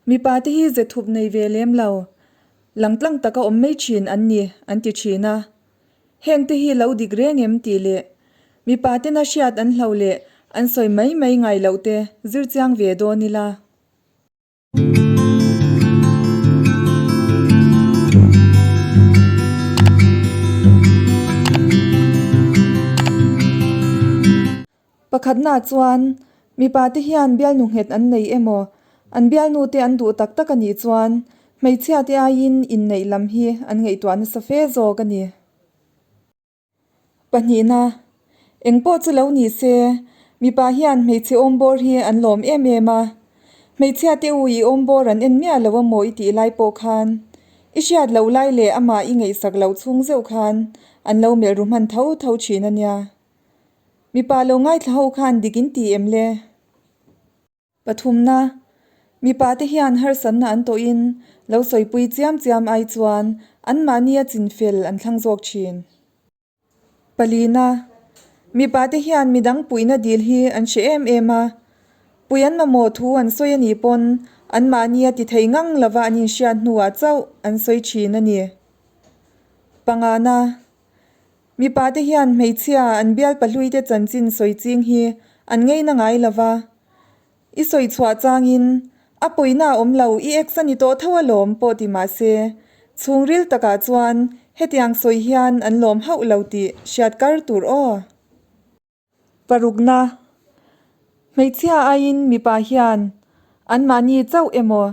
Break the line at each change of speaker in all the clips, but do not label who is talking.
Mipate hi ze thup nei ve lem lo, langtlang taka awm mai thin an ni, an ti thin a. Hengte hi lo dik reng em tih leh mipatena hriat an hlo leh an sawi mai mai ngai loh te zir chiang ve dawn ila. Pakhatna chuan mipate hian bialnu nghet an nei emaw, an bialnute an duh tak tak a nih chuan hmeichhiate aiin inneih lam hi an ngaihtuah nasa fe zawk a ni. Pahnihna, engpawh chu lo ni se, mipa hian hmeichhe awmbawr hi an lawm em em a. Hmeichhiate u i awmbawr an en miah lo amaw i tih lai pawh khan, i hriat loh lai leh amah i ngaihsak loh chhung zeuh khan an lo melh ru hman tho tho thin a nia. Mipa lo ngaithla ho khan dik in ti em le? Pathumna, mipa te hian harsatna an tawhin lo sawipui chiam chiam ai chuan anmahnia chinfel an thlang zawk thin. Palina, mipa te hian midang puihna dil hi an hre em em a, pui an mamawh thu an sawi a nih pawn anmahnia ti thei ngang lova an inhriat hnuah chauh an sawi thin a ni. Pangana, Mipa te hian hmeichhia an bial pahluite chanchin sawi ching hi an ngeina ngai lo va. I sawi chhuah changin, A pawina a awm lo, i ex a ni tawh tho alawm pawh ti mah se, chhungril takah chuan hetiang sawi hian an lawm hauh lo tih hriat kar tur aw. Parukna, Hmeichhia aiin mipa hian anmahni chauh emaw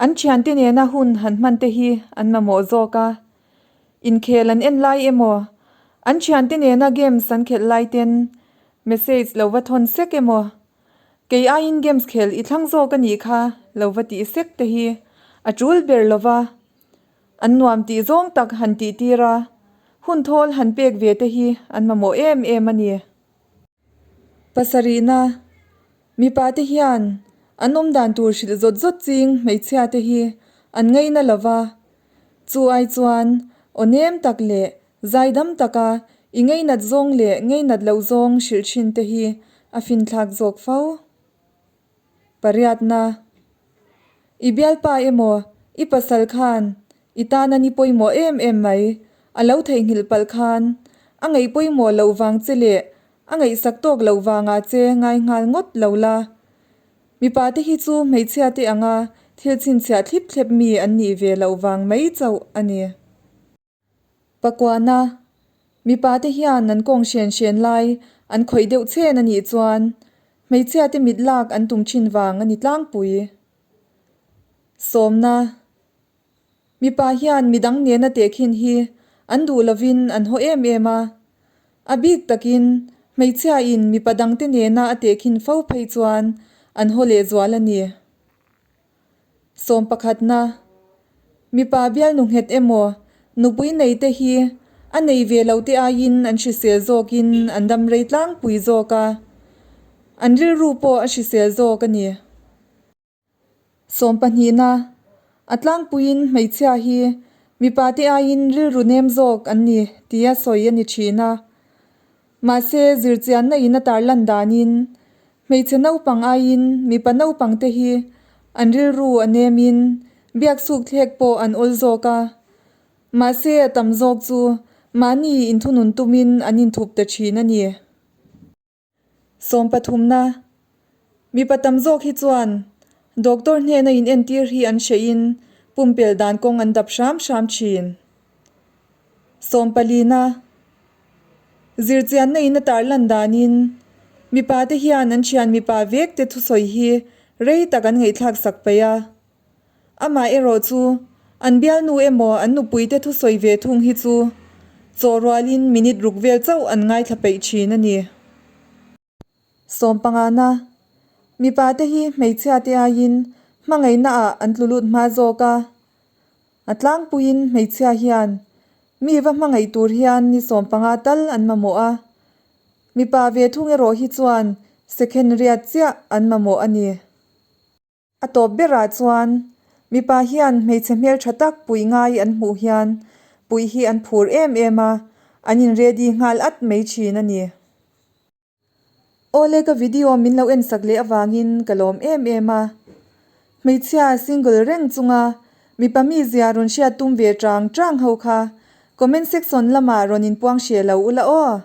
an thiante nena hun han hman te hi an mamawh zawk a. Inkhel an en lai emaw an thiante nena games an khelh lai ten message lo va thawn sek emaw kei aiin games khel i thlang zawk a nih kha lo va tih sek te hi a tul ber lova. An nuam tih zawng tak han tih tir a, hun thawl han pek ve te hi an mamawh em em a ni. Pasarihna, Mipa te hian an awm dan tur hrilh zawt zawt ching hmeichhia te hi an ngaina lo va, chu ai chuan aw nem tak leh zaidam taka i ngeinat zawng leh ngeinat loh zawng hrilh thin te hi a finthlak zawk fo. Pariatna, I bialpa emaw i pasal khan i tana ni pawimawh em em mai a lo theihnghilh palh khan a ngaih pawimawh loh vang che leh a ngaihsak tawk loh vangah che ngai nghal ngawt lo la. Mipa te hi chu hmeichhia te anga thil chhinchhiah thlip thlep mi an nih ve loh vang mai chauh a ni. Pakuana, Mipa te hian an kawng hren hren lai an khawih deuh chhen a nih chuan hmeichhia te mit lak an tum thin vang a ni tlangpui. Sawmna, Mipa hian midang nena tehkhin hi an duh lovin an haw em em a, a bik takin hmeichhia in mipa dangte nena a tehkhin fo phei chuan an haw lehzual a ni. Sawm pakhatna, Mipa bialnu nghet emaw nupui nei te hi a nei ve lo te aiin an hrisel zawkin an dam rei tlangpui zawk a, an rilru pawh a hrisel zawk a ni. Sawm pahnihna, A tlangpuiin hmeichhia hi mipa te aiin rilru nem zawk an ni tia sawi a ni thin a. Mahse, zirchianna in a tarlan danin hmeichhe naupang aiin mipa naupang te hi an rilru a nemin biak suk thlek pawh an awl zawk a. Mahse, a tam zawk chu mahni inthunun tumin an inthup ta thin a ni. Sawm pathumna, Mipa tam zawk hi chuan doctor hnena in entir hi an hrehin pumpelh dan kawng an dap hram hram thin. Sawm palina, Zirchianna in a tarlan danin mipa te hian an thian mipa vek te thusawi hi rei tak an ngaihthlak sak paih a. Amah erawh chu an bialnu emaw an nupuite thusawi ve thung hi chu chaw rualin minute ruk vel chauh an ngaithla peih thin a ni. Sawm pangana, Mipa te hi hmeichhia te aiin hmangaihna ah an tlu lut hma zawk a. A tlangpuiin hmeichhia hian mi va hmangaih tur hian ni 15 tal an mamawh a. Mipa ve thung erawh hi chuan second riat chiah an mamawh a ni. A tawp berah chuan mipa hian hmeichhe hmeltha tak puih ngai an hmuh hian puih hi an phur em em a, an in ready nghal at mai thin a ni. Awle ka video min lo en sak leh avangin ka lawm em em a. Hmeichhia single reng chunga mipa mizia rawn hriat tum ve chang chang ho kha comment section lamah rawn inpuang hreh lo ula aw.